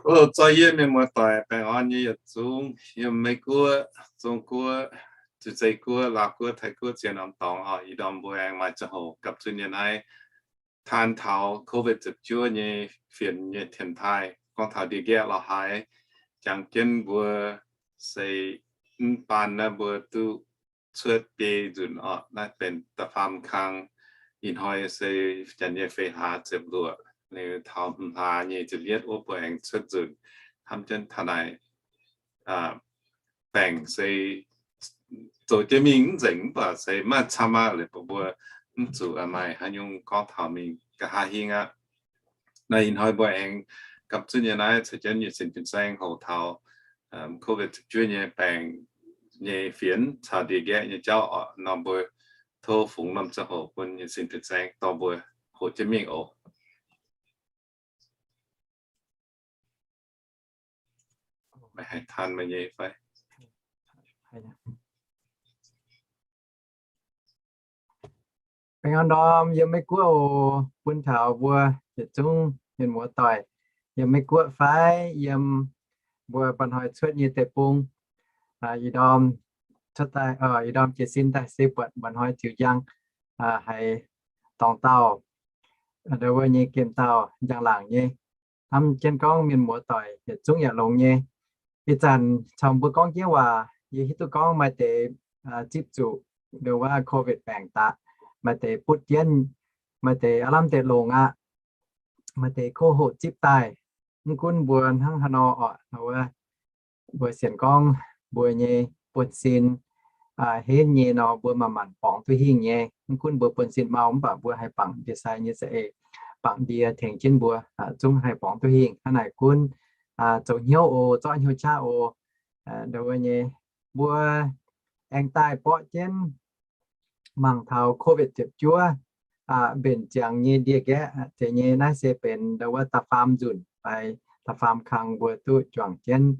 Hello, zoi yie mienh muoz-doic, baengh orn nyei yietc zungv yiem Meiv Guoqv, Zong Guoqv, Zeiz Guoqv, Laauv Guoqv, Taiv Guoqv, zien norm dorngx oc. Ih ndorm mbuo aengx maaih ziangh hoc gapv zunv nyei naaiv taan taux COVID ziepc juov nyei fienx nyei tien taaih, gorngv taux ndie-nqaeqv lorz haaix. Jangx jienv mbuo se mv baan naaiv mbuo duqv cuotv biei nzunc oc. Naaiv benx da'faam kang. Ih hnoi se janx nyei feix hlaax ziepc luoqc, liuz taux hmz hlaax nyei ziepc yietv wuov mbuo aengx cuotv nzunc. Hnamv jienv taux naaic baengc se zoux jienv mingh mv nzengc, mv baac se maaih camv aqv. Liuz mbuo mv zuqc maaih haaix nyungc gorngv taux mingh, nqa'haav hingv aqv. Naaiv ih hnoi mbuo aengx gapv zunv nyei naaiv caux jienv nyei sin fin-saeng hoc taux COVID ziepc juov nyei baengc nyei fienx caux ndie-nqaeqv nyei jauv oc. Nor mbuo tov fungx norm ziangh hoc bun nyei sin fin-saeng dorh mbuo hoqc jienv mingh oc. Meih haih taan meih nyei fai? Baengh orn ndorm yiem Meiv Guoqv oc, bun taux mbuo yietc zungv mienh muoz-doic yiem Meiv Guoqv fai yiem mbuo mba'hnoi cuotv nyei deic-bung. Ih ndorm cuotv daaih, ih ndorm jiez sin daaih se buatc mba'hnoi ziux njang, haiz dorngx dauh, ndau wuov nyei gemh dauh njang-laangc nyei. Hnamv jienv gorngv mienh muoz-doic yietc zungv yaac longx nyei. Ih zanc caux mbuo gorngv jienv waac, yie hiuv duqv gorngv maaih deix zipv zuqc ndau wuov COVID baengc daqc, maaih deix butv jienv, maaih deix aav lamh deix longx aqv, maaih deix kov hoqc zipv daaih. Mv gunv mbuo hnangv haaix nor oc, wuov mbuo sienx gorngv mbuo nyei buonv-sin henv nyei nor, mbuo manc-manc borngz duqv hingh nyei. Mv gunv mbuo buonv-sin mau, mv baac mbuo haih bangc ndie-sai nyei za'eix, bangc ndie tengx jienv mbuo zungv haih borngz duqv hingh. Hnangv naaic gunv zoux hnyouv oc, zorqv hnyouv qaqv oc. Ndau wuov nyei, mbuo aengx daaih borqv jienv mangc taux COVID ziepc juov mbenc ziangx nyei ndie-nqaeqv deix nyei. Naaiv se benx ndau wuov da'faam nzunc fai da'faam kang mbuo duqv juangc jienv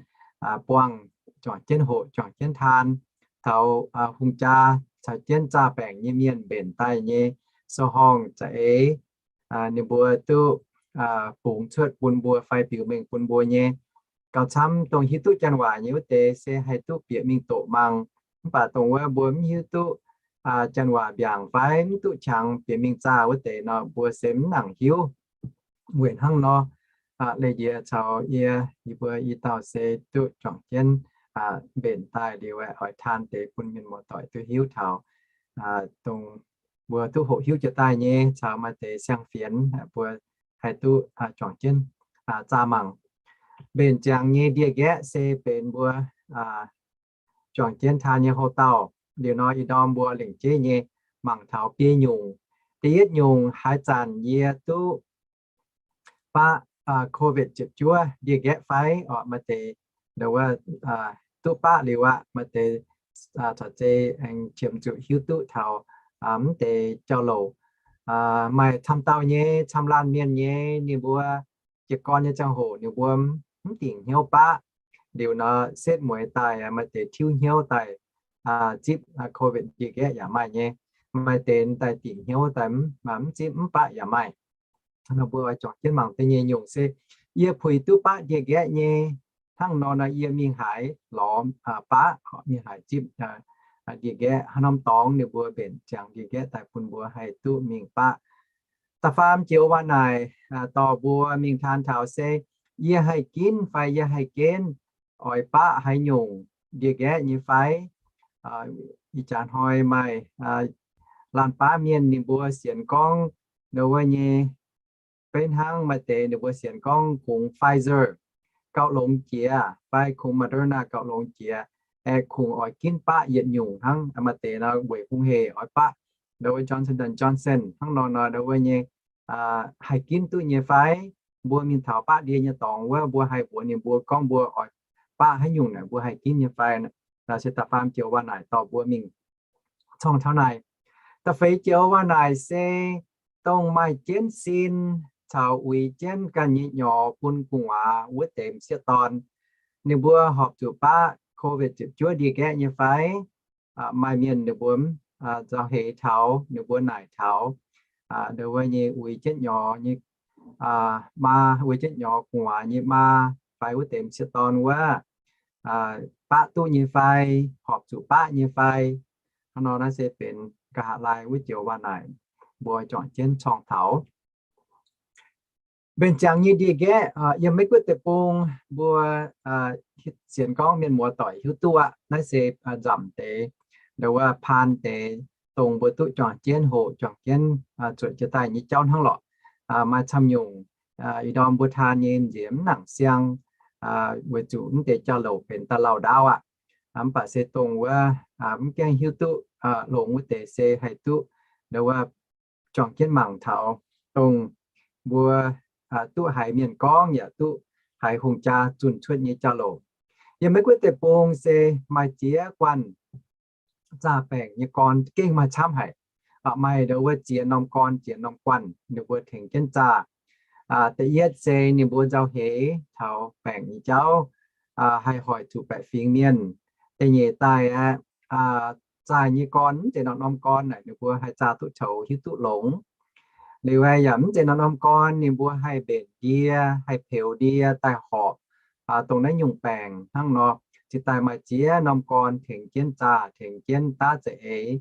buangh, juangc jienv hoqc, juangc jienv taan taux hungh jaa caux jienv zaah baengc nyei mienh mbenc daaih nyei sou-horngh za'eix, ninh mbuo duqv bungx cuotv bun mbuo fai biux mengh bun mbuo nyei. Gauh camv dongh hiuv duqv janx waac nyei wuov deix se haih duqv bieqc mingh doqc mangc. Mv baac dongh wuov mbuo mv hiuv duqv janx waac mbiaangc fai mv duqv qangx bieqc mingh zaah wuov deix nor, mbuo se mv nangc hiuv. Weic hnangv nor, leih njiec caux yie, yie mbuo i dauh se duqv juangc jienv mbenc daaih liuz, oix taan deix bun mienh muoz-doic duqv hiuv taux dongh mbuo duqv hoqc hiuv jiex daaih nyei caux maaih deix siang-fienx mbuo haih duqv juangc jienv zaah mangc. Mbenc ziangx nyei ndie-nqaeqv se benx mbuo juangc jienv taan nyei houc dauh. Liuz nor, ih ndorm mbuo lengc jeiv nyei mangc taux biei nyungc. Da'yietv nyungc, haaix zanc yie duqv baqv COVID ziepc juov ndie-nqaeqv fai? Oc, maaih deix ndau wuov duqv baqv liuz aqv. Maaih deix caux zei aengx qiemx zuqc hiuv duqv taux mv deix jauv-louc. Maaih camv dauh nyei, camv laanh mienh nyei, ninh mbuo jiez gorn nyei ziangh hoc ninh mbuo mv dingc hnyouv baqv. Liuz nor, setv mueiz daaih maaih deix tiuv hnyouv daaih zipv COVID ndie-nqaeqv yaac maaih nyei. Maaih deix daaih dingc hnyouv daaih mv zipv mv baqv yaac maaih. Nor mbuo oix juangc jienv mangc da'nyeic nyungc se yie puix duqv baqv ndie-nqaeqv nyei. Hnangv nor nor yie mingh haaix lorz baqv, mingh haaix zipv ndie-nqaeqv, haaix norm dorngx ninh mbuo mbenc ziangx ndie-nqaeqv daaih bun mbuo haih duqv mingh baqv. Da'faam joux waac naaic dorh mbuo mingh taan taux se yie haih ginv fai yie haih genv oix baqv haaix nyungc ndie-nqaeqv nyei fai? Ih jaax hnoi maaih laanh baav mienh ninh mbuo sienx gorngv ndau wuov nyei, beiv hnangv maaih deix ninh mbuo sienx gorngv kungx Pfizer gauh longx jiex fai kungx Moderna gauh longx jiex, aeqv, kungx oix ginv baqv yietc nyungc hnangv. Maaih deix nor weic hungh hec oix baqv ndau wuov Johnson and Johnson hnangv nor nor ndau wuov nyei, haih ginv duqv nyei fai? Mbuo mingh taux baqv ndie nyei dorngx wuov, mbuo haih mbuox ninh mbuo gorngv mbuo oix baqv haaix nyungc naaic mbuo haih ginv nyei fai? Naaiv se da'faam joux waac naaic dorh mbuo mingh corng taux naaic. Da'feix joux waac naaic se dongh maaih jienv sin caux uix jienv ganh nyei nyorx bun gu'nguaaz wuov deix m'sieqv dorn, ninh mbuo horpc zuqc baqv COVID ziepc juov ndie-nqaeqv nyei fai? Maaih mienh ninh mbuo nzauh heix taux, ninh mbuo naaic taux ndau wuov nyei uix jienv nyorx nyei maa, uix jienv nyorx gu'nguaaz nyei maa, fai wuov deix m'sieqv dorn wuov, baqv duqv nyei fai, horpc zuqc baqv nyei fai. Hnangv nor naaiv se benx nqa'haav laai wuov joux waac naaic mbuo juangc jienv corng taux. Mbenc ziangx nyei ndie-nqaeqv yiem Meiv Guoqv deic-bung mbuo sienx gorngv mienh muoz-doic hiuv duqv aqv. Naaiv se nzamc deix, nduov wuov paan deix, dongh mbuo duqv juangc jienv hoqc, juangc jienv zuotc jiex daaih nyei jauv hnangv lorqc. Maaih camv nyungc ih ndorm mbuo taan nyei nziex mv nangc siang, weic zuqc mv deix jauv-louc benx da'lauh ndaauv aqv. Mv baac se dongh wuov mv gaengh hiuv duqv longx wuov deix se haih duqv, nduov wuov juangc jienv mangc taux dongh mbuo duqv haiz mienh gorngv yaac duqv haiz hungh jaa zunh cuotv nyei jauv-louc. Yiem Meiv Guoqv deic-bung se maaih ziex guanh zaah baengc nyei gorn gengh maaih camv haic. Maaih nduov wuov ziex norm gorn, ziex norm guanh ninh mbuo tengx jienv zaah. Da'yietv se ninh mbuo nzauh heix taux baengc nyei jauv, haih hoic zuqc baeqc fingx mienh. Da'nyeic daaih aeqv, zaah nyei gorn, mv zeiz norm-norm gorn naaic ninh mbuo haih zaah duqv coux hiuv duqv longx. Liuz aeqv, yaac mv zeiz norm-norm gorn ninh mbuo haih mbenc ndie, haih peux ndie daaih horpc dongh naaiv nyungc baengc hnangv nor. Cingx daaih maaih ziex norm gorn tengx jienv zaah, tengx jienv daav za'eix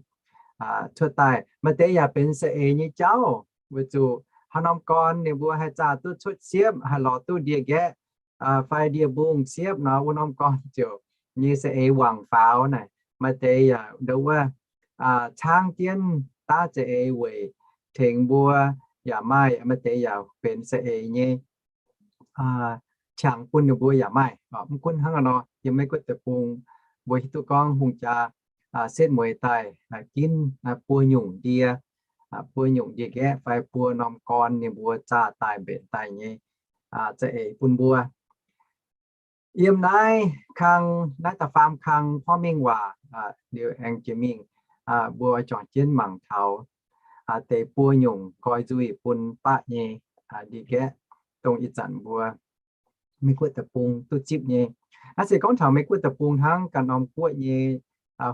cuotv daaih. Maaih deix yaac benx za'eix nyei jauv, weic zuqc haaix norm gorn ninh mbuo haih zaah duqv cuotv siepv, haih lorz duqv ndie-nqaeqv fai ndie-mbung siepv nor, wuov norm gorn ziouc nyei za'eix wangc faaux naaic. Maaih deix yaac nduov wuov caangv jienv daav za'eix weic tengx mbuo yaac maaih, maaih deix yaac benx za'eix nyei qangx bun ninh mbuo yaac maaih. Mv gunv hnangv nor, yiem Meiv Guoqv deic-bung mbuo hiuv duqv gorngv hungh jaa setv mueiz daaih ginv buo nyungc ndie, buo nyungc ndie-nqaeqv fai buo norm gorn ninh mbuo zaah daaih mbenc daaih nyei za'eix bun mbuo. Yiem naaiv kang, naaiv da'faam kang porv mengh waac liuz aengx jiex mingh, mbuo juangc jienv mangc taux deix buo nyungc nqoi nzuih bun baqv nyei ndie-nqaeqv, dongh ih zanc mbuo Meiv Guoqv deic-bung duqv zipv nyei. Naaiv se gorngv taux Meiv Guoqv deic-bung hnangv, ganh norm guoqv nyei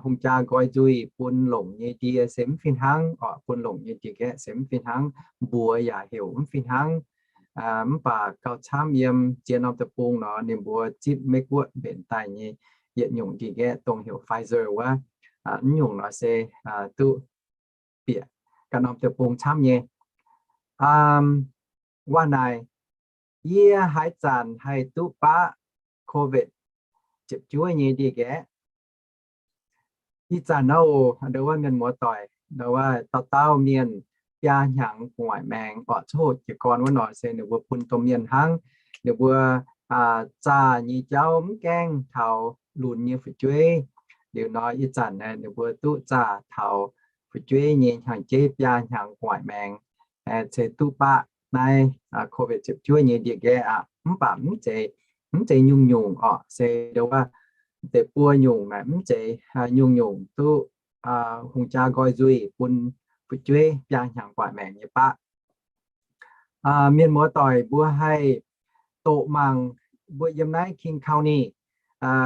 hungh jaa nqoi nzuih bun longc nyei ndie se mv fih hnangv, orqc, bun longc nyei ndie-nqaeqv se mv fih hnangv, mbuox yaac heuc mv fih hnangv. Mv baac gauh camv yiem ziex norm deic-bung nor, ninh mbuo zipv Meiv Guoqv mbenc daaih nyei yietc nyungc ndie-nqaeqv dongh heuc Pfizer wuov, mv nyungc nor se duqv bieqc ganh norm deic-bung camv nyei. Waac naaic, yie haaix zanc haih duqv baqv COVID ziepc juov nyei ndie-nqaeqv? Ih zanc nor, nduov wuov mienh muoz-doic, nduov wuov dauh dauh mienh biaa hnyangx gu'nguaaic maengx, orqc, coqv hoqc jiez gorn wuov nor se ninh mbuo bun domh mienh hnangv. Ninh mbuo zaah nyei jauv mv gaengh taux lunx nyei fu'jueiv. Liuz nor ih zanc ninh mbuo duqv zaah taux fu'jueiv nyei hnyangx-jeiv biaa hnyangx gu'nguaaic maengx, se duqv baqv naaiv COVID ziepc juov nyei ndie-nqaeqv aqv. Mv baac mv zeiz, mv zeiz nyungc-nyungc orqc, se nduov wuov deix buo nyungc naaic mv zeiz nyungc-nyungc duqv hungh jaa nqoi nzuih bun fu'jueiv biaa hnyangx gu'nguaaic maengx nyei baqv. Mienh muoz-doic mbuo haih doqc mangc mbuo yiem naaiv King County,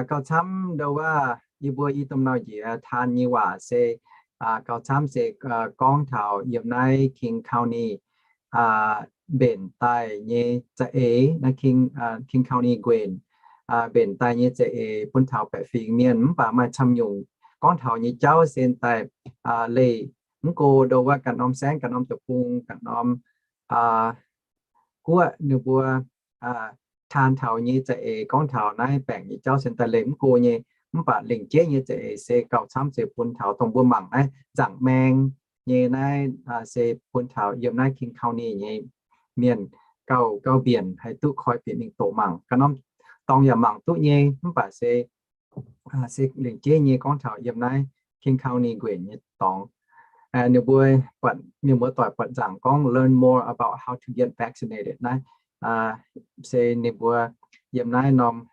gauh camv nduov wuov yie mbuo i domh nauz njiec taan nyei waac se gauh camv se gorngv taux yiem naaiv King County mbenc daaih nyei za'eix, naaiv King County nquenc mbenc daaih nyei za'eix bun taux baeqc fingx mienh. Mv baac maaih camv nyungc gorngv taux nyei jauv se daaih leih mv go nduov wuov ganh norm saengv, ganh norm deic-bung, ganh norm guoqv ninh mbuo taan taux nyei za'eix gorngv taux naaiv baengc nyei jauv se daaih leih mv go nyei. Mv baac lengc jeiv nyei za'eix se gauh camv se bun taux dongh mbuo mangc naaiv nzaangc maeng nyei naaiv se bun taux yiem naaiv King County nyei mienh gauh, gauh mbienc haih duqv koi bieqc mingh doqc mangc. Ganh norm dorngx yaac mangc duqv nyei, mv baac se se lengc jeiv nyei gorngv taux yiem naaiv King County nquenc nyei dorngx. Ninh mbuo buatc, mienh muoz-doic buatc nzaangc gorngv learn more about how to get vaccinated naaiv, se ninh mbuo yiem naaiv norm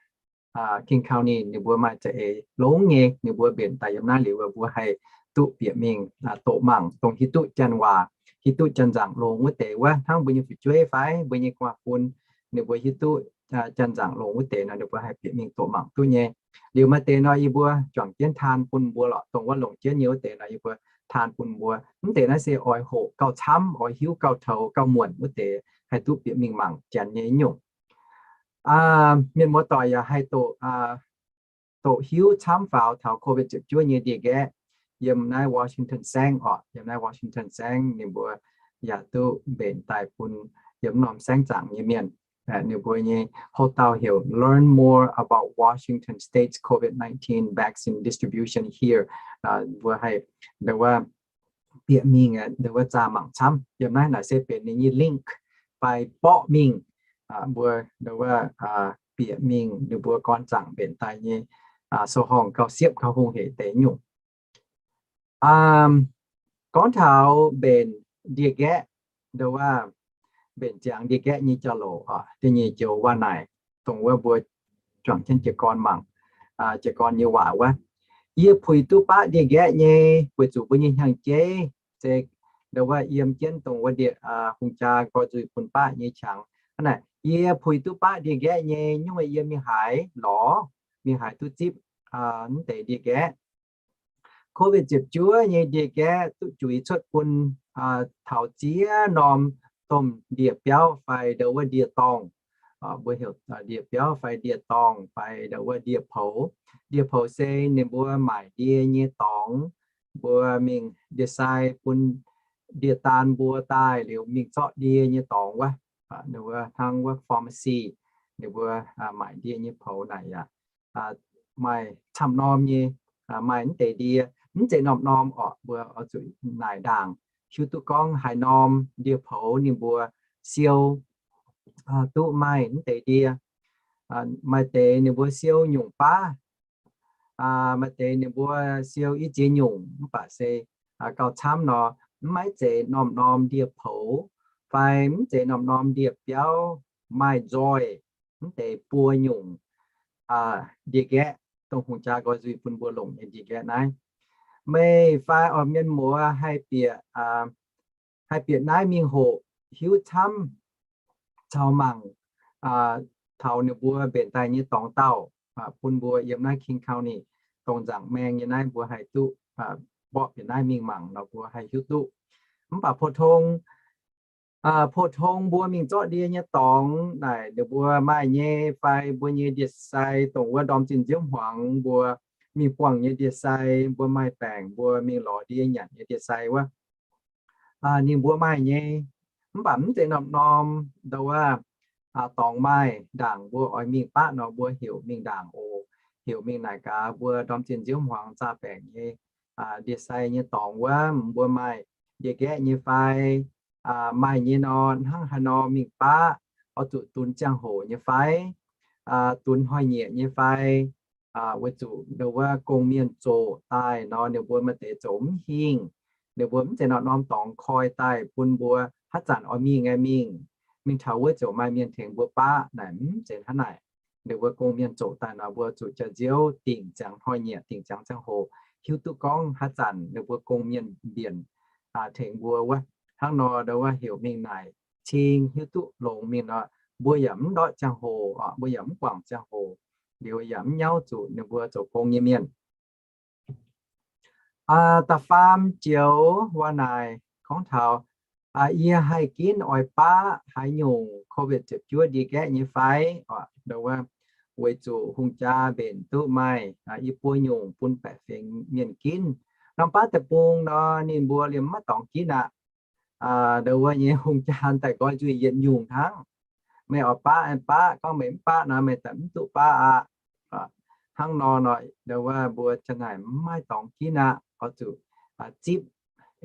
King County ninh mbuo maaih za'eix longx nyei, ninh mbuo mbenc daaih yiem naaiv liuz mbuo haih duqv bieqc mingh doqc mangc dongh hiuv duqv janx waac, hiuv duqv janx nzaangc longx wuov deix wuov, hnangv mbuo nyei fu'jueiv fai mbuo nyei gu'nguaaz-fun, ninh mbuo hiuv duqv janx nzaangc longx wuov deix nor ninh mbuo haih bieqc mingh doqc mangc duqv nyei. Liuz maaih deix nor yie mbuo juangc jienv taan bun mbuo lorqc, dongh wuov longc jienv nyei wuov deix nor yie mbuo taan bun mbuo. Mv deix naaiv se oix hoqc gauh camv, oix hiuv gauh toux gauh muonc wuov deix haih duqv bieqc mingh mangc janx nyei nyungc. Mienh muoz-doic yaac haih doqc, doqc hiuv camv faaux taux COVID ziepc juov nyei ndie-nqaeqv yiem naaiv Washington saengv orqc. Yiem naaiv Washington saengv ninh mbuo yaac duqv mbenc daaih bun yiem norm saengv zaangc nyei mienh. Ninh mbuo nyei houv dauh heuc Learn More About Washington State's COVID nineteen Vaccine Distribution Here. Mbuo haih nduov wuov bieqc mingh nduov wuov zaah mangc camv. Yiem naaiv naaic se benx ninh nyei link fai borqv mingh. Mbuo nduov wuov bieqc mingh ninh mbuo gorn zaangc mbenc daaih nyei sou-horngh gauh siepv gauh hungh hec deix nyungc. Gorngv taux mbenc ndie-nqaeqv, nduov wuov mbenc ziangx ndie-nqaeqv nyei jauv-louc, da'nyeic joux waac naaic, dongh wuov mbuo juangc jienv jiez gorn mangc, jiez gorn nyei waac wuov. Yie puix duqv baqv ndie-nqaeqv nyei, weic zuqc mbuo nyei hnyangx-jeiv se nduov wuov yiem jienv dongh wuov ndie, hungh jaa nqoi nzuih bun baqv nyei qangx. Hnangv naaic, yie puix duqv baqv ndie-nqaeqv nyei, nyungc yie mingh haaix lorz, mingh haaix duqv zipv mv deix ndie-nqaeqv. COVID ziepc juov nyei ndie-nqaeqv duqv juix cuotv bun taux ziex norm domh ndie-biauv fai nduov wuov ndie-dorngh. Mbuo heuc ndie-biauv fai ndie-dorngh fai nduov wuov ndie-poux. Ndie-poux se ninh mbuo maaic ndie nyei dorngx, mbuo mingh ndie-sai bun ndie-daan mbuo daaih liuz mingh zorqv ndie nyei dorngx wuov. Ninh mbuo hnangv wuov pharmacy, ninh mbuo maaic ndie nyei poux naaic yaac maaih camv norm nyei, maaih mv deix ndie, mv zeiz norm-norm orqc. Mbuo oix zuqc naaic ndaangc hiuv duqv gorngv haaix norm ndie-poux ninh mbuo siou duqv maaih mv deix ndie. Maaih deix ninh mbuo siou nyungc baav, maaih deix ninh mbuo siou i ziex nyungc, mv baac se gauh camv nor, mv maaih zeiz norm-norm ndie-poux fai mv zeiz norm-norm ndie-biauv maaih nzoih mv deix buo nyungc ndie-nqaeqv, dongh hungh jaa nqoi nzuih bun mbuo longc nyei ndie-nqaeqv naaiv. Meih fai oix mienh muoz haih bieqc, haih bieqc naaiv mingh hoqc hiuv camv caux mangc taux ninh mbuo mbenc daaih nyei dorngx dauh, bun mbuo yiem naaiv King County dongh nzaangc maeng nyei naaiv mbuo haih duqv mborqv bieqc naaiv mingh mangc nor mbuo haih hiuv duqv. Mv baac pou-tong, pou-tong mbuo mingh zorqv ndie nyei dorngx naaic ninh mbuo maaih nyei fai mbuo nyei ndie-sai dongh wuov ndorm zinh nziouv hmuangx mbuo mingh buangh nyei ndie-sai, mbuo maaih baengc mbuo mingh lorz ndie nyanc nyei ndie-sai wuov, ninh mbuo maaih nyei. Mv baac mv zeiz norm-norm nduov wuov dorngx maaih ndaangc mbuo oix mingh baqv nor mbuo heuc mingh ndaangc oc. Heuc mingh naaic gaax mbuo ndorm zinh nziouv hmuangx zaah baengc nyei ndie-sai nyei dorngx wuov, mbuo maaih ndie-nqaeqv nyei fai? Maaih nyei nor, hnangv haaix nor mingh baqv? Oix zuqc dunx ziangh hoc nyei fai? Dunx hnoi-nyieqc nyei fai? Weic zuqc nduov wuov gong-mienh zoqc daaih nor ninh mbuo maaih deix zoux mv hingh. Ninh mbuo mv zeiz norm-norm dorngx koi daaih bun mbuo haaix zanc oix mingh aeqv mingh, mingh taux wuov ziouc maaih mienh tengx mbuo baqv naaic, mv zeiz hnangv naaic. Ninh mbuo gong-mienh zoqc daaih nor mbuo zuqc jaax-nziouv dingc ziangx hnoi-nyieqc, dingc ziangx ziangh hoc, hiuv duqv gorngv haaix zanc ninh mbuo gong-mienh mbienc tengx mbuo wuov. Hnangv nor nduov wuov heuc mingh naaic cing hiuv duqv longx mingh nor, mbuo yaac mv ndortv ziangh hoc, mbuo yaac mv guangc ziangh hoc, liuz yaac mv nyauv zuqc ninh mbuo zoux gong nyei mienh. Da'faam joux waac naaic gorngv taux yie haih ginv oix baqv haaix nyungc COVID ziepc juov ndie-nqaeqv nyei fai? Nduov wuov, weic zuqc hungh jaa mbenc duqv maaih i buo nyungc bun baeqc fingx mienh ginv. Norm baav deic-bung nor ninh mbuo liemh maiv dorngx ginv aqv. Nduov wuov nyei hungh jaa daaih nqoi nzuih yietc nyungc hnangv. Meih oix baqv aengx baqv, gorngv meih mv baqv nor meih daaih mv duqv baqv aqv. Hnangv nor nor nduov wuov mbuo ziang naaic mv maaih dorngx ginv aqv, oix zuqc zipv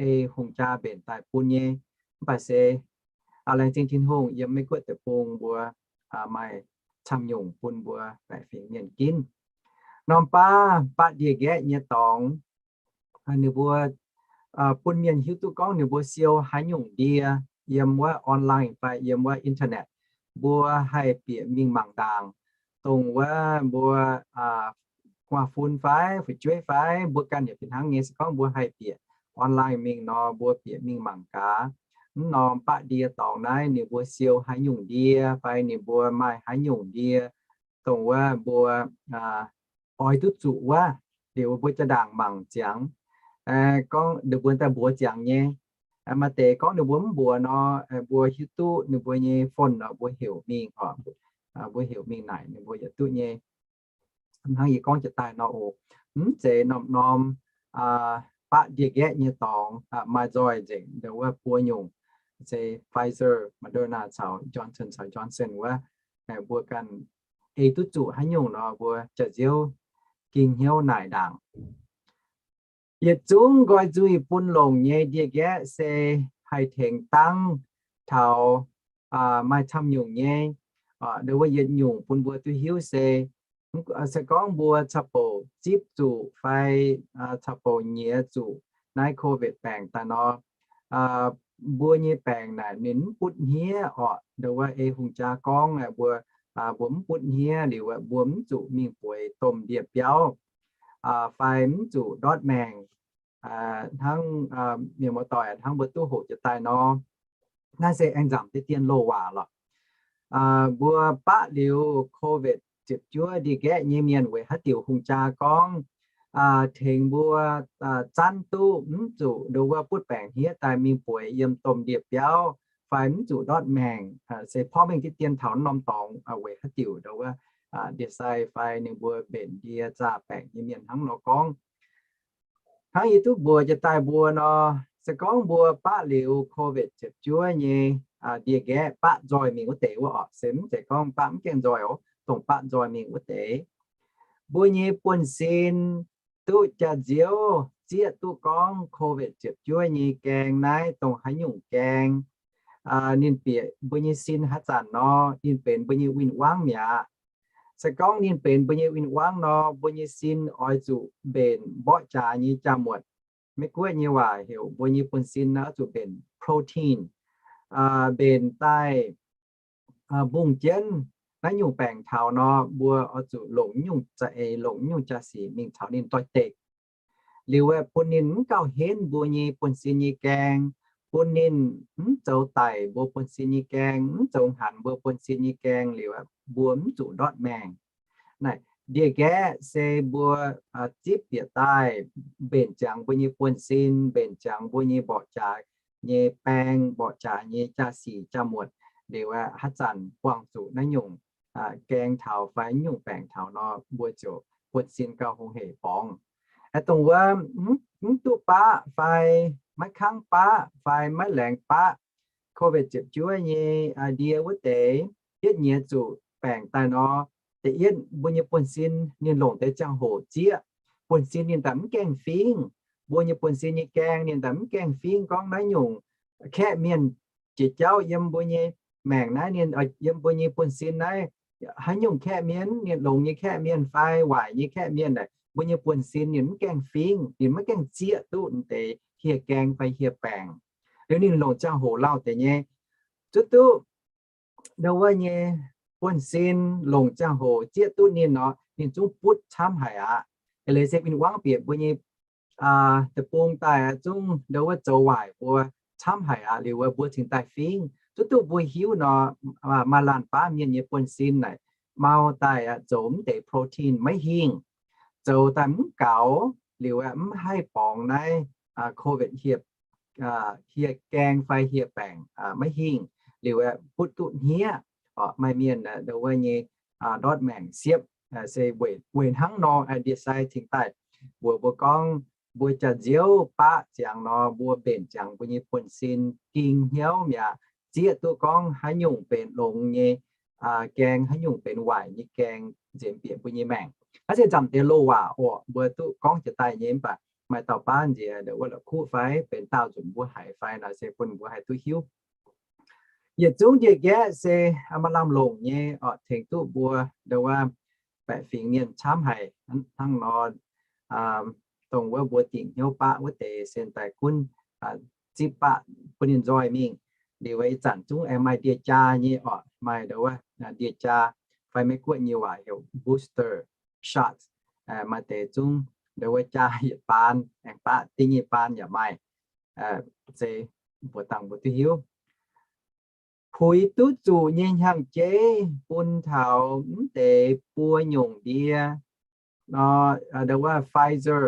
ei hungh jaa mbenc daaih bun nyei. Mv baac se laengz zingh Tin-Hungh yiem Meiv Guoqv deic-bung mbuo maaih camv nyungc bun mbuo baeqc fingx mienh ginv. Norm baav baqv ndie-nqaeqv nyei dorngx, ninh mbuo bun mienh hiuv duqv gorngv ninh mbuo siou haaix nyungc ndie yiem wuov online fai yiem wuov internet, mbuo haih bieqc mingh mangc ndaangc. Dongh wuov mbuo gu'nguaaz-fun fai fu'jueiv fai mbuo ganh yaac fih hnangv nyei. Se gorngv mbuo haih bieqc online mingh nor, mbuo bieqc mingh mangc gaax. Mv norm baqv ndie dorngx naaiv ninh mbuo siou haaix nyungc ndie fai ninh mbuo maaih haaix nyungc ndie, dongh wuov mbuo oix duqv zuqc wuov, liuz mbuo jaa-ndaangc mangc ziangx, gorngv ninh mbuo daaih mbuox ziangx nyei. Maaih deix gorngv ninh mbuo mv mbuox nor, mbuo hiuv duqv ninh mbuo nyei phone nor mbuo heuc mingh oc. Mbuo heuc mingh naaic ninh mbuo yietc duqv nyei. Hnangv yie gorngv jiex daaih nor oc, mv zeiz norm-norm baqv ndie-nqaeqv nyei dorngx maaih nzoih nzengc ndongc wuov buo nyungc, se Pfizer, Moderna caux Johnson caux Johnson wuov. Mbuo ganh ei duqv zuqc haaix nyungc nor mbuo jaax nziouv ging hnyouv naaic ndaangc. Yietc zungv nqoi nzuih bun longc nyei ndie-nqaeqv se haih tengx dangv taux maaih camv nyungc nyei. Ndongc wuov yietc nyungc bun mbuo duqv hiuv se, se gorngv mbuo caux bouc zipv zuqc fai caux bouc nyiex zuqc naaiv COVID baengc daaih nor, mbuo nyei baengc naaic ninh mv butv hniev orqc. Ndongc wuov ei hungh jaa gorngv mbuo, mbuo mv butv hniev liuz mbuo mv zuqc mingh bueix domh ndie-biauv fai mv zuqc ndortv maengc hnangv mienh muoz-doic hnangv mbuo duqv hoqc jiex daaih nor. Naaiv se aengx nzamc deix dien loz-waac lorqc. Mbuo baqv liuz COVID ziepc juov ndie-nqaeqv nyei mienh weic haaix diuc hungh jaa gorngv tengx mbuo zanv duqv mv zuqc ndongc wuov butv baengc hniev daaih mingh bueix yiem domh ndie-biauv fai mv zuqc ndortv maengc. Se porv mengh diqv dien taux norm dorngx weic haaix diuc ndongc wuov ndie-sai fai ninh mbuo mbenc ndie zaah baengc nyei mienh hnangv nor gorngv. Hnangv yie duqv mbuox jiex daaih mbuo nor, se gorngv mbuo baqv liuz COVID ziepc juov nyei ndie-nqaeqv baqv nzoih mingh wuov deix wuov orqc, se mv zeiz gorngv baqv mv gaengh nzoih oc, dongh baqv nzoih mingh wuov deix, mbuo nyei buonv-sin duqv jaax nziouv zieqv duqv gorngv COVID ziepc juov nyei gaeng naaiv dongh haaix nyungc gaeng. Ninh bieqc mbuo nyei sin haaix zanc nor, ninh benx mbuo nyei win-wangv mi'aqv. Se gorngv ninh benx mbuo nyei win-wangv nor, mbuo nyei sin oix zuqc mbenc mborqv jaax nyei jaa-muotc. Meiv-Guoqv nyei waac heuc mbuo nyei buonv-sin oix zuqc mbenc protein, mbenc daaih mbungh jienv naaiv nyungc baengc taux nor, mbuo oix zuqc longc nyungc za'eix, longc nyungc jaa-sic mingh caux ninh doix-dekc. Liuz aeqv, bun ninh mv gauh henv mbuo nyei buonv-sin nyei gaeng, bun ninh mv zoux daic mbuo buonv-sin nyei gaeng, mv zoux hnaanx mbuo buonv-sin nyei gaeng liuz aeqv, mbuo mv zuqc ndortv maengc. Naaic ndie-nqaeqv se mbuo zipv bieqc daaih mbenc ziangx mbuo nyei buonv-sin, mbenc ziangx mbuo nyei mborqv jaax nyei baeng, mborqv jaax nyei jaa-sic jaa-muotc liuz aeqv, haaix zanc buangh zuqc naaiv nyungc gaeng taux fai nyungc baengc taux nor, mbuo ziouc buonv-sin gauh hungh heic borngz. Aeqv, dongh wuov mv duqv baqv fai maiv kangv baqv fai maiv laengz baqv COVID ziepc juov nyei ndie wuov deix, yietv nyiex zuqc baengc daaih nor, da'yietv mbuo nyei buonv-sin ninh longc deix ziangh hoc zieqv. Buonv-sin ninh daaih mv gaengh fingv. Mbuo nyei buonv-sin nyei gaeng ninh daaih mv gaengh fingv gorngv naaiv nyungc kaeqv mienh jiex jauv yiem mbuo nyei maengc naaiv, ninh yiem mbuo nyei buonv-sin naaiv, haaix nyungc kaeqv mienh, ninh longx nyei kaeqv mienh fai waaic nyei kaeqv mienh naaic, mbuo nyei buonv-sin ninh mv gaengh fingv, ninh maiv gaengh zieqv duqv deix hieh gaeng fai hieh baengc. Liuz ninh longc ziangh hoc lauh deix nyei, zuqc duqv ndongc wuov nyei buonv-sin longc ziangh hoc zieqv duqv ninh nor, ninh zungv butv camv haic aqv. Eix leiz se win-wangv bieqc mbuo nyei deic-bung daaih zungv ndongc wuov zoux waaic mbuo camv haic aqv. Liuz wuov mbuo cingx daaih fingv. Zuqc duqv mbuo hiuv nor, maaih laanh baav mienh nyei buonv-sin naaic mau daaih zoux mv deix protein maiv hingh, zoux daaih mv gaux, liuz aeqv, mv haih borngz naaiv COVID hieh gaeng fai hieh baengc maiv hingh, liuz aeqv, butv duqv hniev. Orqc, maaih mienh ndongc wuov nyei ndortv maengc siepv. Se weic hnangv nor ndie-sai cingx daaih mbuox mbuo gorngv, mbuo jaax nziouv baqv ziangx nor, mbuo mbenc ziangx mbuo nyei buonv-sin ging hnyouv mi'aqv, zieqv duqv gorngv haaix nyungc benx longx nyei gaeng, haaix nyungc benx waaic nyei gaeng nzengc bieqc mbuo nyei maengc. Naaiv se nzamc deix loz-waac orqc, mbuo duqv gorngv jiex daaih nyei. Mv baac maaih dauh baav nziex ndongc wuov la'kuqv fai benx daauh nzunc mbuo haiz fai naaic se bun mbuo haih duqv hiuv. Yietc zungv ndie-nqaeqv se maaih lamh longc nyei orqc, tengx duqv mbuo ndongc wuov baeqc fingx mienh camv haic. Hnangv nor, dongh wuov mbuo dingc hnyouv baqv wuov deix se daaih gunv zipv baqv bun ninh nzoih mingh. Liuz ih zanc zungv aengx maaih ndie-jaa nyei orqc, maaih ndongc wuov ndie-jaa fai Meiv-Guoqv nyei waac heuc booster shot. Maaih deix zungv ndongc wuov jaa yietc baan aengx baqv da'nyeic baan yaac maaih. Se mbuox dangh mbuo duqv hiuv. Puix duqv zuqc nyei hnyangx-jeiv bun taux mv deix buo nyungc ndie nor, ndongc wuov Pfizer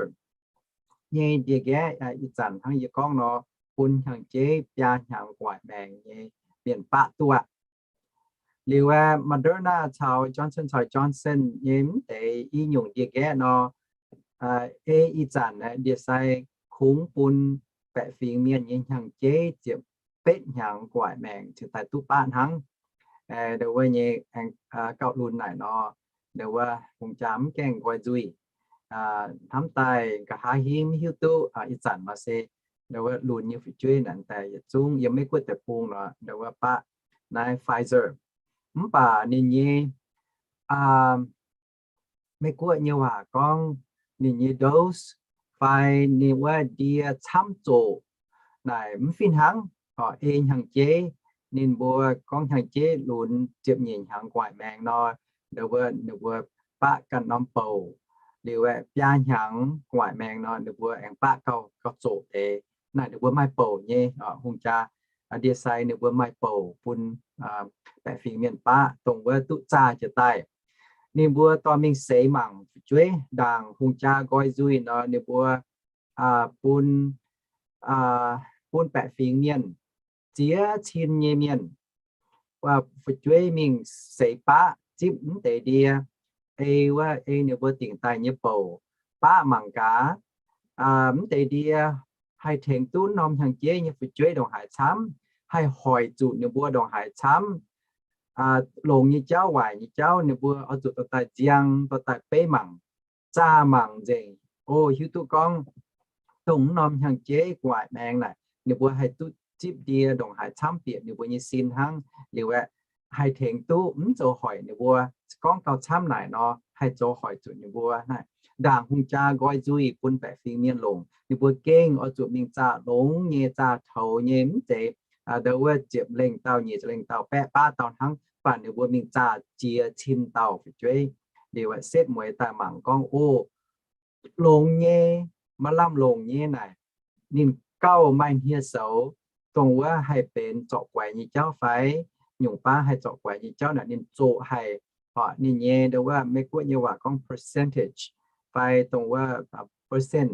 nyei ndie-nqaeqv ih zanc hnangv yie gorngv nor, bun hnyangx-jeiv biaa hnyangx gu'nguaaic maengx nyei mienh baqv duqv aqv. Liuz aeqv, Moderna caux Johnson caux Johnson nyei mv deix i nyungc ndie-nqaeqv nor, ei ih zanc ndie-sai kungx bun baeqc fingx mienh nyei hnyangx-jeiv ziepc betv hnyangx gu'nguaaic maengx cingx daaih duqv baqv hnangv. Ndau wuov nyei gauh lunx naaic nor, ndau wuov hungh jaa mv gaengh nqoi nzuih. Hnamv daaih nqa'haav hingv mv hiuv duqv ih zanc nor se ndau wuov lunx nyei fu'jueiv naaic daaih yietc zungv yiem Meiv-Guoqv deic-bung nor ndau wuov baqv naaiv Pfizer. Mv baac ninh nyei Meiv-Guoqv nyei waac gorngv ninh nyei dose fai ninh wuov ndie camv zoqc naaic mv fih hnangv. Ei hnyangx-jeiv, ninh mbuo gorngv hnyangx-jeiv lunx ziepc nyeic hnyangx gu'nguaaic maengx nor, ndau wuov ninh mbuo baqv ganh norm bouc, liuz aeqv, biaa hnyangx gu'nguaaic maengx nor ninh mbuo aengx baqv gauh, gauh zoqc deix. Naaic ninh mbuo maaih bouc nyei, hungh jaa ndie-sai ninh mbuo maaih bouc bun baeqc fingx mienh baqv dongh wuov duqv zaah jiez daaih. Ninh mbuo dorh mingh seix mangc fu'jueiv. Ndaangc hungh jaa nqoi nzuih nor ninh mbuo bun, bun baeqc fingx mienh, ziex cin nyei mienh, fu'jueiv mingh seix baqv zipv mv deix ndie, ei wuov, ei ninh mbuo dingc daaih nyei bouc baqv mangc gaax, mv deix ndie haih tengx duqv norm hnyangx-jeiv nyei fu'jueiv ndongc haaix camv, haih hoic zuqc ninh mbuo ndongc haaix camv. Longx nyei jauv, waaic nyei jauv, ninh mbuo oix zuqc dorh daaih nziang, dorh daaih beiv mangc, zaah mangc nzengc. O, hiuv duqv gorngv dongh mv norm hnyangx-jeiv gu'nguaaic maengx naaic, ninh mbuo haih duqv zipv ndie ndongc haaix camv bieqc ninh mbuo nyei sin hnangv. Liuz aeqv, haih tengx duqv mv zoux hoic ninh mbuo. Gorngv gauh camv naaic nor, haih zoux hoic zuqc ninh mbuo naaic. Ndaangc hungh jaa nqoi nzuih bun baeqc fingx mienh longc, ninh mbuo gengh oix zuqc mingh zaah longx nyei, zaah toux nyei, mv zeiz ndau wuov ziepc lengh dauh, nyic ziepc lengh dauh, baeqv baav dauh hnangv, mv baac ninh mbuo mingh zaah ziex cin dauh fu'jueiv. Liuz aeqv, setv mueiz daaih mangc gorngv, o, longx nyei, maaih lamh longc nyei naaic, ninh gauh maaih hniev-soux dongh wuov haih benx zorc guaix nyei jauv fai nyungc baav haih zorc guaix nyei jauv naaic ninh zoqc haic. Horpc ninh nyei, ndau wuov Meiv-Guoqv nyei waac gorngv percentage fai dongh wuov percent.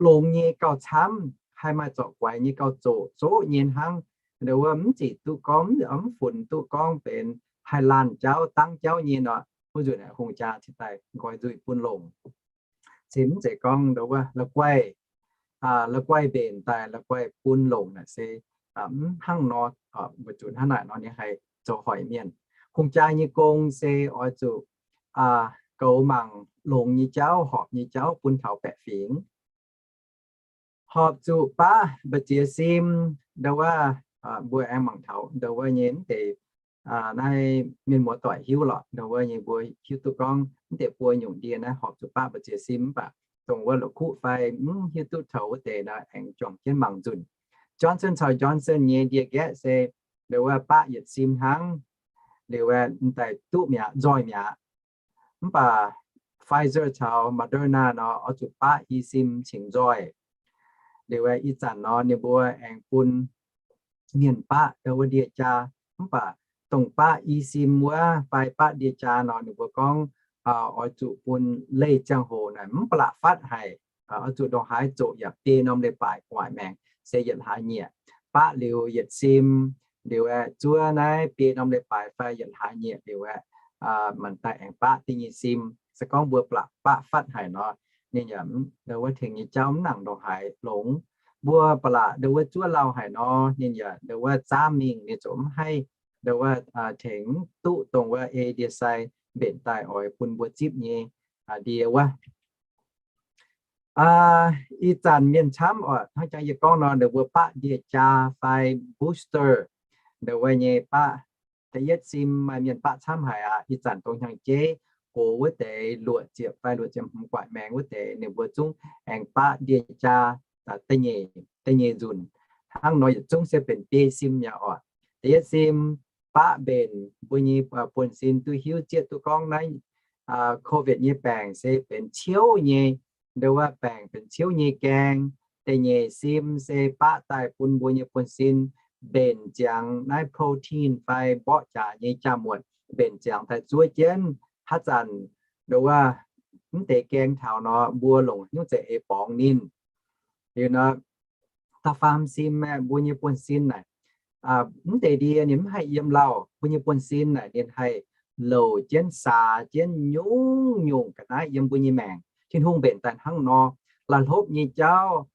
Longx nyei gauh camv, haih maaih zorc guaix nyei gauh zoqc, zoqc nyei hnangv. Ndau wuov mv zic duqv gorngv, mv funx duqv gorngv benx haih laanh jauv dangv jauv nyei nor, wuov nzunc hungh jaa cingx daaih nqoi nzuih bun longc. Se mv zeiz gorngv ndau wuov la'guaih, la'guaih mbenc daaih la'guaih bun longc naaic se mv hnangv nor, weic zuqc hnangv naaic nor ninh haih zoux hoic mienh. Hungh jaa nyei gong se oix zuqc goux mangc longx nyei jauv, horpc nyei jauv bun taux baeqc fingx. Horpc zuqc baqv mbu'ziex sim, ndau wuov, mbuo aengx mangc taux ndau wuov nyei mv deix naaiv mienh muoz doic hiuv lorqc. Ndau wuov nyei mbuo hiuv duqv gorngv mv deix buo nyungc ndie naaiv horpc zuqc baqv mbu'ziex sim, mv baac dongh wuov la'kuqv fai mv hiuv duqv taux wuov deix naaiv aengx juangc jienv mangc nzunc. Johnson caux Johnson nyei ndie-nqaeqv se ndau wuov baqv yietc sim hnangv, liuz aeqv, daaih duqv mi'aqv, nzoih mi'aqv. Mv baac Pfizer caux Moderna nor oix zuqc baqv i sim cingx nzoih. Liuz aeqv, ih zanc nor ninh mbuo aengx bun mienh baqv ndau wuov ndie-jaa. Mv baac dongh baqv i sim wuov fai baqv ndie-jaa nor ninh mbuo gorngv oix zuqc bun leih ziangh hoc naaic mv ba'laqc fatv haic. Oix zuqc ndongc haaix zoqc yaac biei norm leiz-baaix gu'nguaaic maengx se yietc hlaax nyieqc. Baqv liuz yietc sim liuz aeqv, zuov naaiv biei norm leiz-baaix fai yietc hlaax nyieqc liuz aeqv, manc daaih aengx baqv da'nyeic sim. Se gorngv mbuo ba'laqc baqv fatv haic nor, ninh yaac ndau wuov tengx nyei jauv mv nangc ndongc haaix longx. Mbuo ba'laqc ndau wuov zuov lauh haic nor, ninh yaac ndau wuov zaamv mingh, ninh ziouc mv haih ndau wuov tengx duqv dongh wuov ei ndie-sai mbenc daaih oix bun mbuo zipv nyei ndie wuov. Ih zanc mienh camv oc, hnangv jangx yie gorngv nor, ninh mbuo baqv ndie-jaa fai booster, ndau wuov nyei baqv da'yietv sim maaih mienh baqv camv haic aqv. Ih zanc dongh hnyangx-jeiv gox wuov deix luoqc ziepc fai luoqc ziepc hmz gu'nguaaic maengx wuov deix ninh mbuo zungv aengx baqv ndie-jaa da'nyeic, da'nyeic nzunc. Hnangv nor yietc zungv se benx biei sim mi'aqv oc. Da'yietv sim baqv mbenc mbuo nyei buonv-sin duqv hiuv zieqv duqv gorngv naaiv COVID nyei baengc se benx ciouv nyei, ndau wuov baengc benx ciouv nyei gaeng. Da'nyeic sim se baqv daaih bun mbuo nyei buonv-sin mbenc ziangx naaiv protein fai mborqv jaax nyei jaa-muotc, mbenc ziangx daaih zuov jienv. Haaix zanc ndau wuov mv deix gaeng taux nor, mbuo longc hnyouv za'eix borngz ninh. Liuz nor, da'faam sim aeqv, mbuo nyei buonv-sin naaic mv deix ndie ninh mv haih yiem lauh. Mbuo nyei buonv-sin naaic ninh haih louc jienv saax jienv nyungc-nyungc ga'naaiv yiem mbuo nyei maengc. Tin-Hungh mbenc daaih hnangv nor, la'hlopv nyei jauv,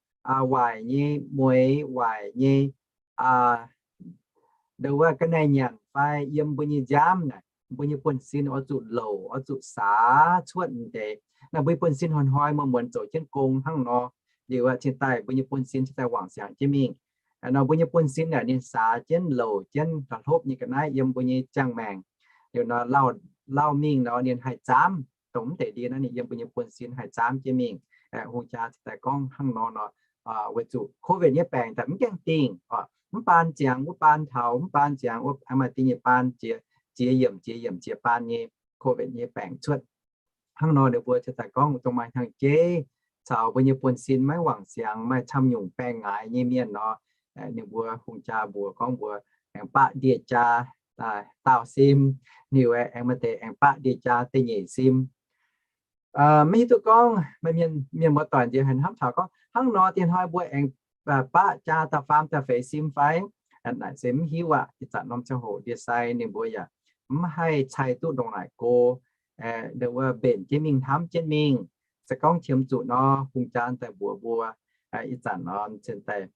waaic nyei mueix, waaic nyei, ndau wuov ga'naaiv nyanc fai yiem mbuo nyei nziaamv naaic, mbuo nyei buonv-sin oix zuqc louc, oix zuqc saax cuotv deix. Naaiv mbuo nyei buonv-sin hnoi-hnoi muonz-muonz zoux jienv gong hnangv nor, liuz cingx daaih mbuo nyei buonv-sin cingx daaih wangc siangx jienv mingh. Nor mbuo nyei buonv-sin naaic ninh saax jienv louc jienv la'hlopv nyei ga'naaiv yiem mbuo nyei ziangh maengc. Liuz nor lauh mingh nor ninh haih zaamv, dongh mv deix ndie naaiv ninh yiem mbuo nyei buonv-sin haih zaamv jienv mingh. Hungh jaa cingx daaih gorngv hnangv nor nor, weic zuqc COVID nyei baengc daaih mv gaengh dingh, mv baan ziangx wuov baan taux, mv baan ziangx wuov, maaih deix nyei baan ziex, ziex yiemc ziex yiemc ziex baan nyei COVID nyei baengc cuotv. Hnangv nor ninh mbuo cingx daaih gorngv dongh maaih hnyangx-jeiv caux mbuo nyei buonv-sin maiv wangc siangx, maaih camv nyungc baengc ngaix nyei mienh nor, ninh mbuo hungh jaa mbuox gorngv mbuo aengx baqv ndie-jaa daauh sim, liuz aengx maaih deix aengx baqv ndie-jaa da'nyeic sim. Maiv hiuv duqv gorngv mienh muoz-doic nziex haaix hnamv taux gorngv hnangv nor diex hnoi mbuo aengx baqv jaa da'faam da'feix sim fai? Naaic se mv hiuv aqv. Ih zanc norm ziangh hoc ndie-sai ninh mbuo yaac mv haih cai duqv ndongc naaic go, ndau wuov mbenc jienv mingh hnamv jienv mingh. Se gorngv qiemx zuqc nor, hungh jaa daaih mbuox mbuo, ih zanc nor cingx daaih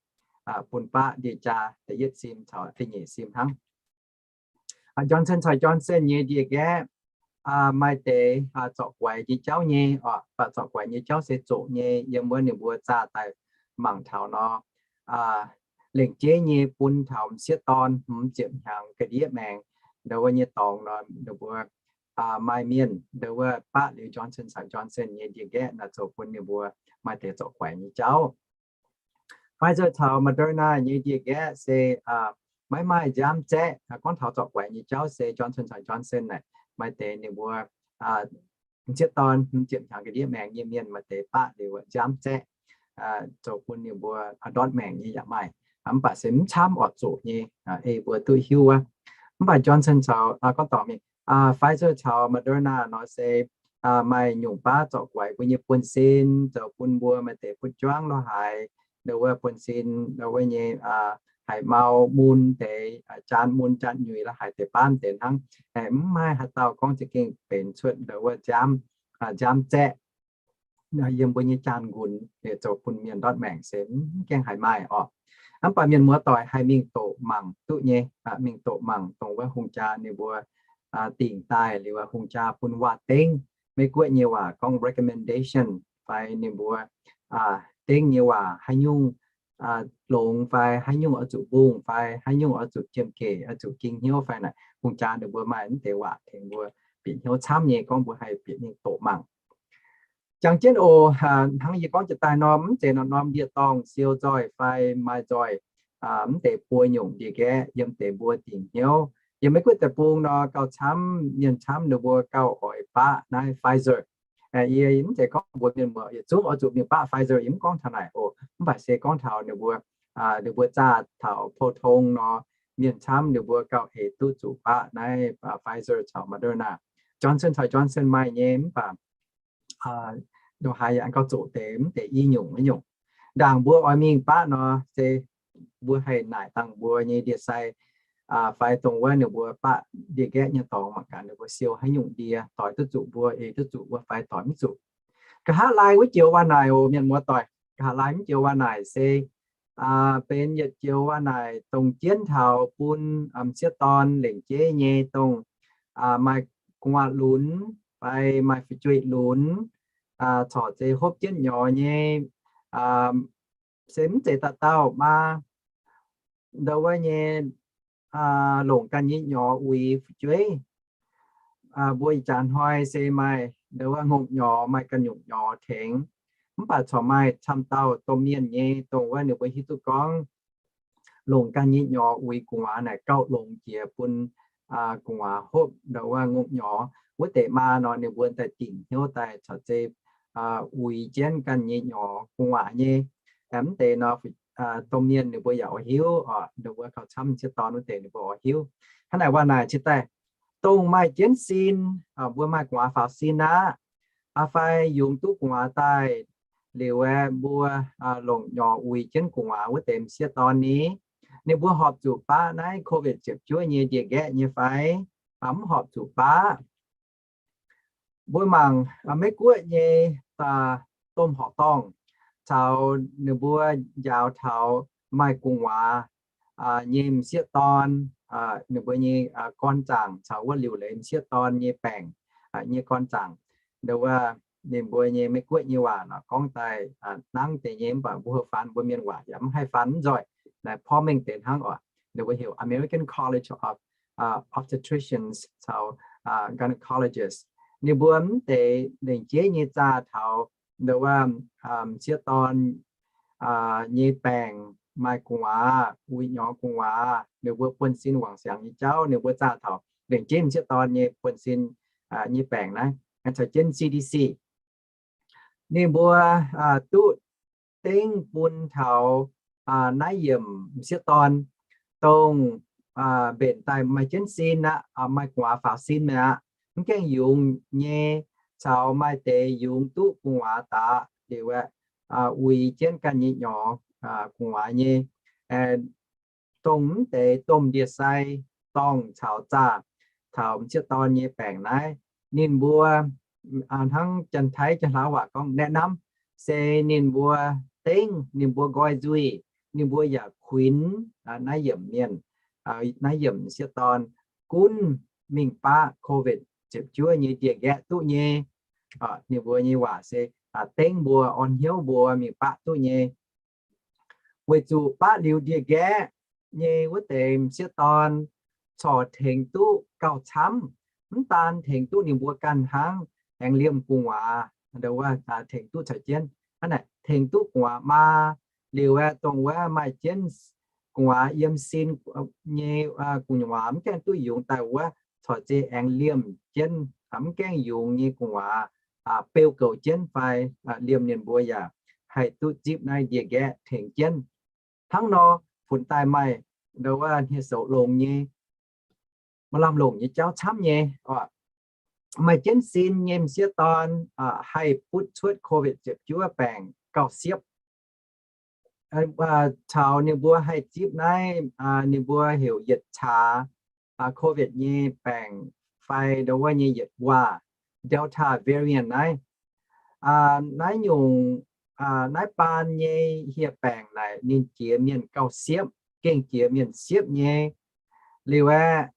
bun baqv ndie-jaa da'yietv sim caux da'nyeic sim hnangv. Johnson caux Johnson nyei ndie-nqaeqv maaih deix zorc guaix nyei jauv nyei, baac zorc guaix nyei jauv se zoqc nyei, yiem wuov ninh mbuo zaah daaih mangc taux nor, lengc jeiv nyei bun taux m'sieqv dorn hmz ziepc hnyangx ga'ndiev maengx, ndau wuov nyei dorngx nor ninh mbuo maaih mienh ndau wuov baqv liuz Johnson caux Johnson nyei ndie-nqaeqv naaic zoux bun ninh mbuo maaih deix zorc guaix nyei jauv. Pfizer caux Moderna nyei ndie-nqaeqv se maiv maaih nziaamv zaeqv. Gorngv taux zorc guaix nyei jauv se Johnson caux Johnson naaic maaih deix ninh mbuo m'sieqv dorn hmz ziepc hnyangx ga'ndiev maengx nyei mienh maaih deix baqv liuz nziaamv zaeqv, zoux bun ninh mbuo ndortv maengc nyei yaac maaih. Mv baac se mv camv orqc, zoqc nyei, ei mbuo duqv hiuv wuov. Mv baac Johnson caux, gorngv dorngc mingh, Pfizer caux Moderna nor se maaih nyungc baav zorc guaix mbuo nyei buonv-sin, zoux bun mbuo maaih deix butv juangv lorz haaix, ndau wuov buonv-sin, ndau wuov nyei haiz mau mun deix, jaan mun jaan nyuix lorz haaix deix baav deix hnangv. Mv maaih haaix dauh gorngv za'gengh benx cuotv ndau wuov nziaamv zaeqv yiem mbuo nyei jaan-nqunx, zoux bun mienh ndortv maengc se mv gaengh haiz maaih orqc. Mv baac mienh muoz-doic haih mingh doqc mangc duqv nyei, mingh doqc mangc dongh wuov hungh jaa ninh mbuo dingc daaih liuz, hungh jaa bun waac-dengv, Meiv-Guoqv nyei waac gorngv recommendation, fai ninh mbuo dengv nyei waac haaix nyungc longx fai haaix nyungc oix zuqc mbungh fai haaix nyungc oix zuqc jiem-gec, oix zuqc ging hnyouv fai naaic, hungh jaa ninh mbuo maaih mv deix waac tengx mbuo bieqc hnyouv camv nyei, gorngv mbuo haih bieqc mingh doqc mangc. Jangx jienv oc, hnangv yie gorngv jiex daaih nor, mv zeiz norm-norm ndie-dorngh siou nzoih fai maaih nzoih. Mv deix buo nyungc ndie-nqaeqv yiem deix mbuo dingc hnyouv. Yiem Meiv-Guoqv deic-bung nor gauh camv, mienh camv ninh mbuo gauh oix baqv naaiv Pfizer. Yie mv zeiz gorngv mbuox mienh muoz yietc zungv oix zuqc mingh baqv Pfizer, yie mv gorngv taux naaic oc. Mv baac se gorngv taux ninh mbuo, ninh mbuo zaah taux pou-tong nor, mienh camv ninh mbuo gauh eix duqv zuqc baqv naaiv Pfizer caux Moderna. Johnson caux Johnson maaih nyei, mv baac ndongc haaix yaac gauh zoqc deix mv deix i nyungc i nyungc. Ndaangc mbuo oix mingh baqv nor se mbuo haih naaic dangh mbuo nyei ndie-sai fai dongh wuov ninh mbuo baqv ndie-nqaeqv nyei dorngx mangc gaax ninh mbuo siou haaix nyungc ndie, doix duqv zuqc mbuo, eix duqv zuqc mbuo fai doix mv zuqc. Nqa'haav laai wuov joux waac-naaic oc mienh muoz-doic, nqa'haav laai wuov joux waac-naaic se benx yietc joux waac-naaic dongh jienv taux bun m'sieqv dorn lengc jeiv nyei dongh maaih gu'nguaaz lunx fai maaih fu'jueiv lunx, corc zeiz hopv jienv nyorx nyei, se mv zeiz dauh dauh maa, ndau wuov nyei longc ganh nyei nyorx uix fu'jueiv. Mbuo ih jaax hnoi se maaih ndau wuov ngongh nyorx, maaih ganh nyungc nyorx tengx. Mv baac corc maaih camv dauh domh mienh nyei dongh wuov ninh mbuo hiuv duqv gorngv longc ganh nyei nyorx uix gu'nguaaz naaic gauh longx jiex bun gu'nguaaz hopv ndau wuov ngongh nyorx. Wuov deix maa nor ninh mbuo daaih dingc hnyouv daaih corc zeiz uix jienv ganh nyei nyorx gu'nguaaz nyei. Mv deix nor domh mienh ninh mbuo yaac oix hiuv, ninh mbuo gauh camv m'sieqv dorn wuov deix ninh mbuo oix hiuv. Hnangv naaic waac-naaic cingx daaih dongh maaih jienv sin, mbuo maaih gu'nguaaz faaux sin aqv, fai yungz duqv gu'nguaaz daaih liuz aeqv, mbuo longc nyorx uix jienv gu'nguaaz wuov deix m'sieqv dorn ni, Ninh mbuo horpc zuqc baqv naaiv COVID ziepc juov nyei ndie-nqaeqv nyei fai? Mv horpc zuqc baqv. Mbuo mangc Meiv Guoqv nyei domh horqc dorngh caux ninh mbuo njaaux taux maaih gu'nguaaz nyei m'sieqv dorn, ninh mbuo nyei gorn zaangc caux wuov liuc leiz m'sieqv dorn nyei baengc nyei gorn zaangc. Ninh mbuo nyei Meiv Guoqv nyei waac nor gorngv daaih nangv deix nyei, mv baac mbuo faan mbuo mienh waac yaac mv haih faan mv nzoih. Naaiv porv mengh deix hnangv oc. Ninh mbuo heuc American College of Obstetricians caux Gynecologists. Ninh mbuo mv deix lengc jeiv nyei zaah taux ndoh wuov m'sieqv dorn nyei baengc, maaih gu'nguaaz, uix nyorx gu'nguaaz, ninh mbuo buonv-sin wangc siangx nyei jauv, ninh mbuo zaah taux lengc jeiv m'sieqv dorn nyei buonv-sin nyei baengc naaiv, caux jienv C D C. Ninh mbuo duqv dengv bun taux naaiv yiemc m'sieqv dorn, dongh mbenc daaih maaih jienv sin aqv, maaih gu'nguaaz faaux sin mi'aqv, mv gaengh yungz nyei, caux maaih deix yungz duqv gu'nguaaz daaih liuz aeqv, uix jienv ganh nyei nyorx gu'nguaaz nyei, dongh mv deix domh ndie-sai dorngh caux zaah taux m'sieqv dorn nyei baengc naaiv, ninh mbuo hnangv Janx-Taiv Janx-Hlaax waac gorngv แนะนำ, se ninh mbuo dengv, ninh mbuo nqoi nzuih, ninh mbuo yaac kuinx naaiv yiemc mienh, naaiv yiemc m'sieqv dorn gunv mingh baqv COVID ziepc juov nyei ndie-nqaeqv duqv nyei. Ninh mbuo nyei waac se dengv mbuo, orn hnyouv mbuo mingh baqv duqv nyei. Weic zuqc baqv liuz ndie-nqaeqv nyei wuov deix m'sieqv dorn corc tengx duqv gauh camv. Mv daan tengx duqv ninh mbuo ganh hnangv, aengx liemh gu'nguaaz, tengx duqv caux jienv, hnangv naaic tengx duqv gu'nguaaz maa, liuz aeqv, dongh wuov maaih jienv gu'nguaaz yiem sin nyei gu'nguaaz mv gaengh duqv yungz daaih wuov, corc zeiz aengx liemh jienv mv gaengh yungz nyei gu'nguaaz beu goux jienv fai liemh ninh mbuo yaac haih duqv zipv naaiv ndie-nqaeqv tengx jienv. Hnangv nor, funx daaih maaih ndoh wuov hniev-soux longx nyei, maaih lamh longc nyei jauv camv nyei. Maaih jienv sin nyei m'sieqv dorn haih butv cuotv COVID ziepc juov baengc gauh siepv. Caux ninh mbuo haih zipv naaiv ninh mbuo heuc yietc caax COVID nyei baengc fai ndoh wuov nyei yietc waac Delta variant naaiv. Naaiv nyungc, naaiv baan nyei hieh baengc naaic ninh jiex mienh gauh siepv, gengh jiex mienh siepv nyei. Liuz aeqv,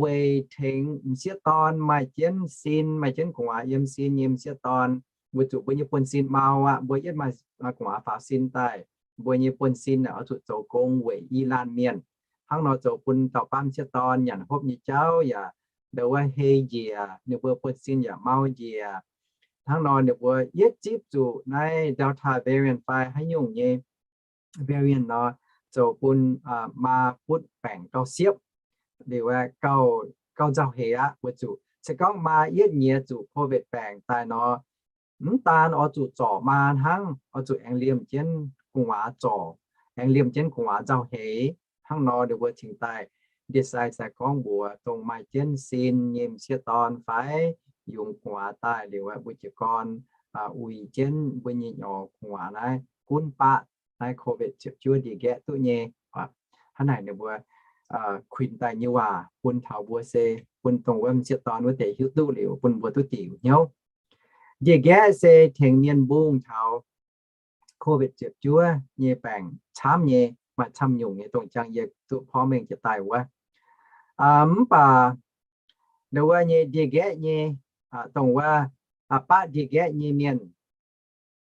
weic tengx m'sieqv dorn maaih jienv sin, maaih jienv gu'nguaaz yiem sin nyei m'sieqv dorn, weic zuqc mbuo nyei buonv-sin mau aqv, mbuo yietv maaih gu'nguaaz faaux sin daaih, mbuo nyei buonv-sin naaic oix zuqc zoux gong weic i laanh mienh. Hnangv nor zoux bun dauh baav m'sieqv dorn nyanc hopv nyei jauv yaac ndoh wuov hei njiec, ninh mbuo buonv-sin yaac mau njiec. Hnangv nor ninh mbuo yietv zipv zuqc naaiv Delta variant fai haaix nyungc nyei variant nor, zoux bun maa butv baengc gauh siepv, liuz aeqv, gauh nzauh heix aqv. Weic zuqc se gorngv maa yietv nyiex zuqc COVID baengc daaih nor, mv daan oix zuqc zorc maa hnangv, oix zuqc aengx liemh jienv gu'nguaaz zorc, aengx liemh jienv gu'nguaaz nzauh heix. Hnangv nor ninh mbuo cingx daaih ndie-sai sai gorngv mbuox dongh maaih jienv sin nyei m'sieqv dorn fai yungz gu'nguaaz daaih liuz aeqv, mbuo jiez gorn uix jienv mbuo nyei nyorx gu'nguaaz naaiv gunv baqv naaiv COVID ziepc juov ndie-nqaeqv duqv nyei. Hnangv naaic ninh mbuo kuinx daaih nyei waac bun taux mbuo se bun dongh wuov m'sieqv dorn wuov deix hiuv duqv liuz bun mbuo duqv diuc hnyouv. Ndie-nqaeqv se tengx mienh mbungh taux COVID ziepc juov nyei baengc camv nyei, maaih camv nyungc nyei dongh jangx yie duqv porv mengh jiex daaih wuov. Mv baac ndoh wuov nyei ndie-nqaeqv nyei, dongh wuov baqv ndie-nqaeqv nyei mienh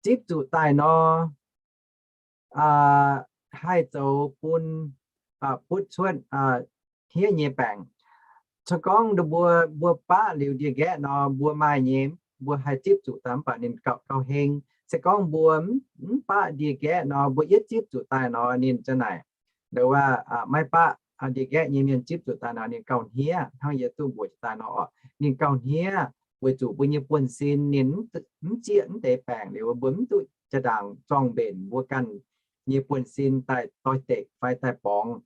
zipv zuqc daaih nor, haih zoux bun butv cuotv hniev nyei baengc. Se gorngv mbuo, mbuo baqv liuz ndie-nqaeqv nor, mbuo maaih nyei, mbuo haih zipv zuqc daaih mv baac ninh gauh, gauh heng. Se gorngv mbuo mv baqv ndie-nqaeqv nor, mbuo yietv zipv zuqc daaih nor, ninh za'naaic ndoh wuov maiv baqv ndie-nqaeqv nyei mienh zipv zuqc daaih nor, ninh gauh hniev. Hnangv yie duqv mbuox daaih nor oc, ninh gauh hniev weic zuqc mbuo nyei buonv-sin ninh mv zieqv mv deix baengc liuz, mbuo mv duqv jaa-ndaangc zorng-mbenc mbuo ganh nyei buonv-sin daaih doix-dekc fai daaih borngz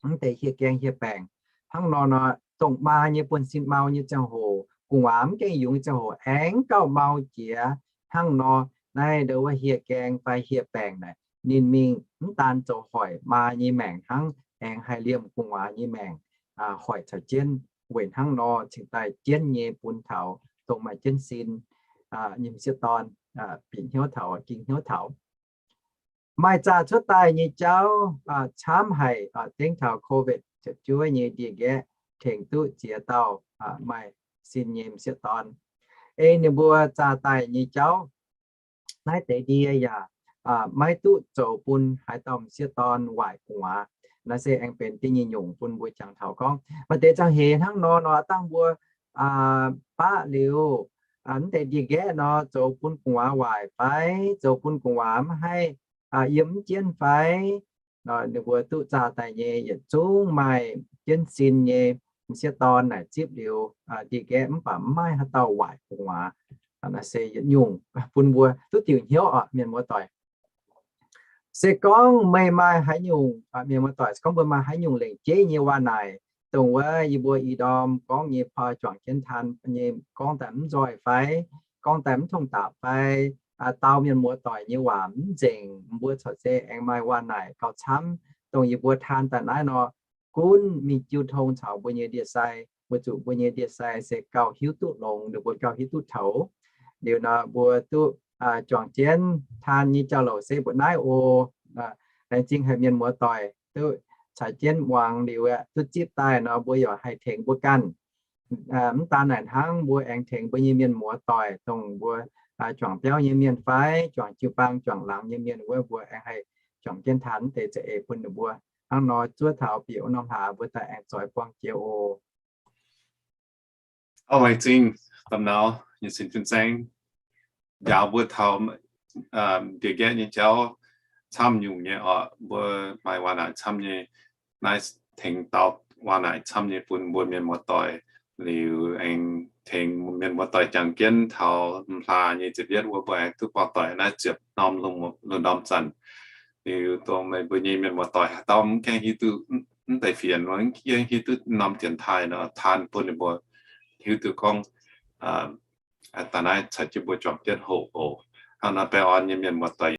mv deix hieh gaeng hieh baengc. Hnangv nor nor, dongh maa nyei buonv-sin mau nyei ziangh hoc, gu'nguaaz mv gaengh yungz nyei ziangh hoc aengx gauh mau jiex. Hnangv nor, naaiv ndoh wuov hieh gaeng fai hieh baengc naaic ninh mingh mv daan zoux hoic maa nyei maengc hnangv, aengx haih liemh gu'nguaaz nyei maengc, hoic caux jienv. Weic hnangv nor cingx daaih jienv nyei bun taux dongh maaih jienv sin nyei m'sieqv dorn bieqc hnyouv taux, ging hnyouv taux. Maaih zaah cuotv daaih nyei jauv camv haic dengv taux COVID ziepc juov nyei ndie-nqaeqv tengx duqv ziex dauh maaih sin nyei m'sieqv dorn. Ei ninh mbuo zaah daaih nyei jauv, naaiv deix ndie yaac maiv duqv zoux bun haaix dauh m'sieqv dorn waaic gu'nguaaz. Naaiv se aengx benx da'nyeic nyungc bun mbuo jangx taux gorngv maaih deix ziangh heix hnangv nor nor dangh mbuo baqv liuz, mv deix ndie-nqaeqv nor zoux bun gu'nguaaz waaic fai zoux bun gu'nguaaz mv haih yiem mv jienv fai. Ninh mbuo duqv zaah daaih nyei yietc zungv maaih jienv sin nyei m'sieqv dorn naaic zipv liuz ndie-nqaeqv mv baac mv maaih haaix dauh waaic gu'nguaaz. Naaiv se yietc nyungc bun mbuo duqv diuc hnyouv oc, mienh muoz-doic. Se gorngv meih maaih haaix nyungc, mienh muoz-doic, se gorngv mbuo maaih haaix nyungc lengc jeiv nyei waac-naaic, dongh wuov yie mbuo ih ndorm gorngv nyei, juangc jienv taan nyei, gorngv daaih mv nzoih fai gorngv daaih mv tong-dapc fai dau mienh muoz-doic nyei waac mv nzengc, mbuo corc se aengx maaih waac-naaic gauh camv, dongh yie mbuo taan daaih naaiv nor, gunv mingh jiu tong caux mbuo nyei ndie-sai, weic zuqc mbuo nyei ndie-sai se gauh hiuv duqv longx, ninh mbuo gauh hiuv duqv toux. Liuz nor mbuo duqv juangc jienv taan nyei jauv-louc se mbuo naaiv oc. Laengz zingh haic mienh muoz-doic duqv caux jienv muangx liuz aeqv, duqv zipv daaih nor mbuo yaac haih tengx mbuo ganh. Mv daan naaic hnangv, mbuo aengx tengx mbuo nyei mienh muoz-doic, dongh mbuo juangc biauv nyei mienh fai juangc jiu-baang juangc laangz nyei mienh wuov, mbuo aengx haih juangc jienv taan mv deix za'eix bun ninh mbuo. Hnangv nor zuov taux bieqc wuov norm hlaax mbuo daaih aengx zoix buangh jiex oc. Auv, laengz zingh Domh Naux nyei sin fin-saeng njaaux mbuo taux ndie-nqaeqv nyei jauv camv nyungc nyei oc. Mbuo maaih waac-naaic camv nyei. Naaiv tengx dau waac-naaic camv nyei bun mbuo mienh muoz-doic, liuz aengx tengx mienh muoz-doic jangx jienv taux m'hlaax nyei ziepc yietv wuov mbuo aengx duqv buangh doic naaiv ziepc norm lungh ndorm zanc. Liuz dongh meih mbuo nyei mienh muoz-doic haaix dauh mv gaengh hiuv duqv mv deix fienx, mv gaengh hiuv duqv norm dienx taaih nor, taan bun ninh mbuo hiuv duqv gorngv daaih naaiv caux jienv mbuo juangc jienv hoqc oc. Hnangv naaiv baengh orn nyei mienh muoz-doic